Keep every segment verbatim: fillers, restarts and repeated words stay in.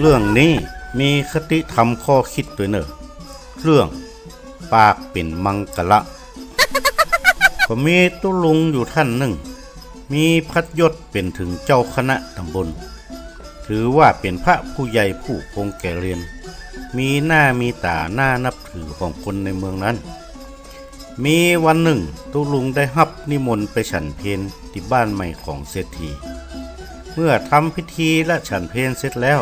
เรื่องนี้มีคติธรรมข้อคิดตวยเน่อ เรื่องปากเป๋นมังกละ ก็มีตุ๊ลุงอยู่ต้านนึ่ง มีพัดยศเป๋นเถิงเจ้าคณะต๋ำบล ถือว่าเป๋นพระผู้ใหญ่ผู้คงแก่เณร มีหน้ามีต๋าน่านับถือของคนในเมืองนั้น มีวันนึ่งตุ๊ลุงได้ฮับนิมนต์ไปฉันเพลตี้บ้านใหม่ของเศรษฐี เมื่อทำพิธีและฉันเพลเสร็จแล้ว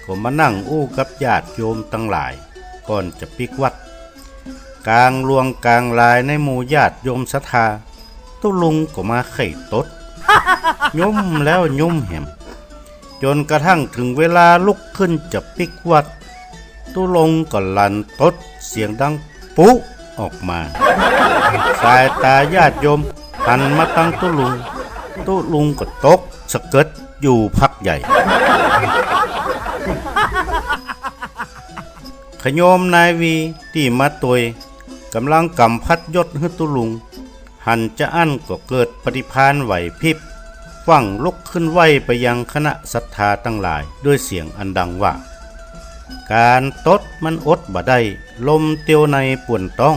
ก็มานั่งอู้กับญาติโยมตังหลายก่อนจะปิ๊กวัตร ก๋างหลวงก๋างหลายในหมู่ญาติโยมศรัทธา ตุ๊ลุงก็มาใค่ตด ยุมแล้วยุมแหม จ๋นกระทั่งเถิงเวลาลุกขึ้นจะปิ๊กวัตร ตุ๊ลุงก็หลั่นตดเสียงดังปุ๊ออกมา สายต๋าญาติโยมหันมาตังตุ๊ลุง ตุ๊ลุงก็ตกสะเกิดอยู่พักใหญ่ ขโยมนายวีตี้มาตวย ก่ำลังก๋ำพัดยศหื้อตุ๊ลุง หันจาอั้นก็เกิดปฏิภาณไหวพริบ ฟั่งลุกขึ้นไหว้ไปยังคณะศรัทธาตังหลายด้วยเสียงอันดังว่า ก๋านตดมันอดบ่ได้ ลมเตียวในป่วนต๊อง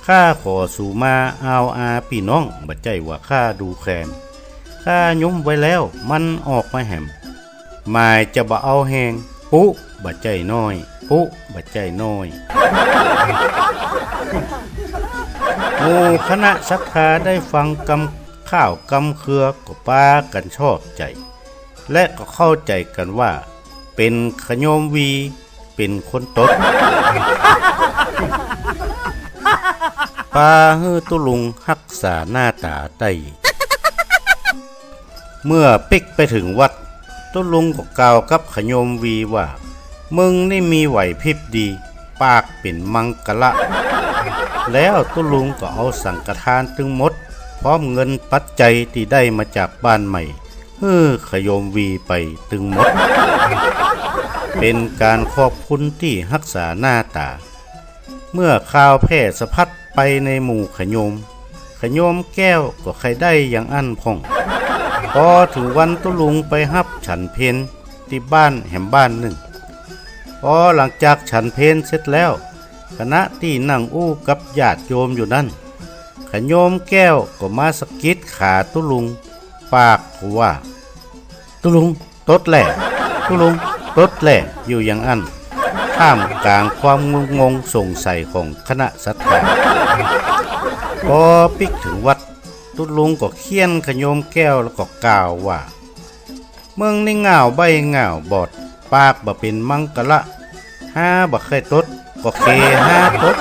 ข้าขอสูมาอาวอาปี้น้อง บ่ใจ้ว่าข้าดูแคลน ข้ายุมไว้แล้วมันออกมาแหม หมายจะบ่เอาแฮง ปุ๊บ่ใจ้น้อย ปุ๊บ่ใจ้น้อย หมู่คณะศรัทธาได้ฟังกำข้าวกำเครือก็ปากั๋นชอบใจ๋ และก็เข้าใจ๋กั๋นว่าเป๋นขโยมวีเป๋นคนตด ปาหื้อตุ๊ลุงฮักษาหน้าต๋าได้ เมื่อปิ๊กไปเถิงวัด ตุ๊ลุงก็กล่าวกับขโยมวีว่า มึงนี่มีไหวพริบดี ปากเป๋นมังกละ แล้วตุ๊ลุงก็เอาสังฆทานตึงหมด พร้อมเงินปัจจัยตี้ได้มาจากบ้านใหม่ หื้อขโยมวีไปตึงหมด เป๋นก๋านขอบคุณตี้ฮักษาหน้าต๋า เมื่อข่าวแพร่สะพัดไปในหมู่ขโยม ขโยมแก้วก็ใค่ได้อย่างอั้นพ่อง ปอเถิงวันตุ๊ลุงไปฮับฉันเพลตี้บ้านแหมบ้านนึ่ง ปอหลังจากฉันเพลเสร็จแล้ว ขณะตี้นั่งอู้กับญาติโยมอยู่นั้น ขโยมแก้วก็มาสะกิดขาตุ๊ลุง ปากก็ว่า ตุ๊ลุงตดแล่ ตุ๊ลุงตดแล่ อยู่อย่างอั้น ท่ามก๋างความงุนงงสงสัยของคณะศรัทธา ปอปิ๊กเถิงวัด ตุ๊ลุงก็เฆี่ยนขโยมแก้วแล้วก็กล่าวว่า มึงนี่ง่าวใบ้ง่าวบอด ปากบ่เป๋นมังกละ ฮาบ่ใค่ตด ก็เขฮาตด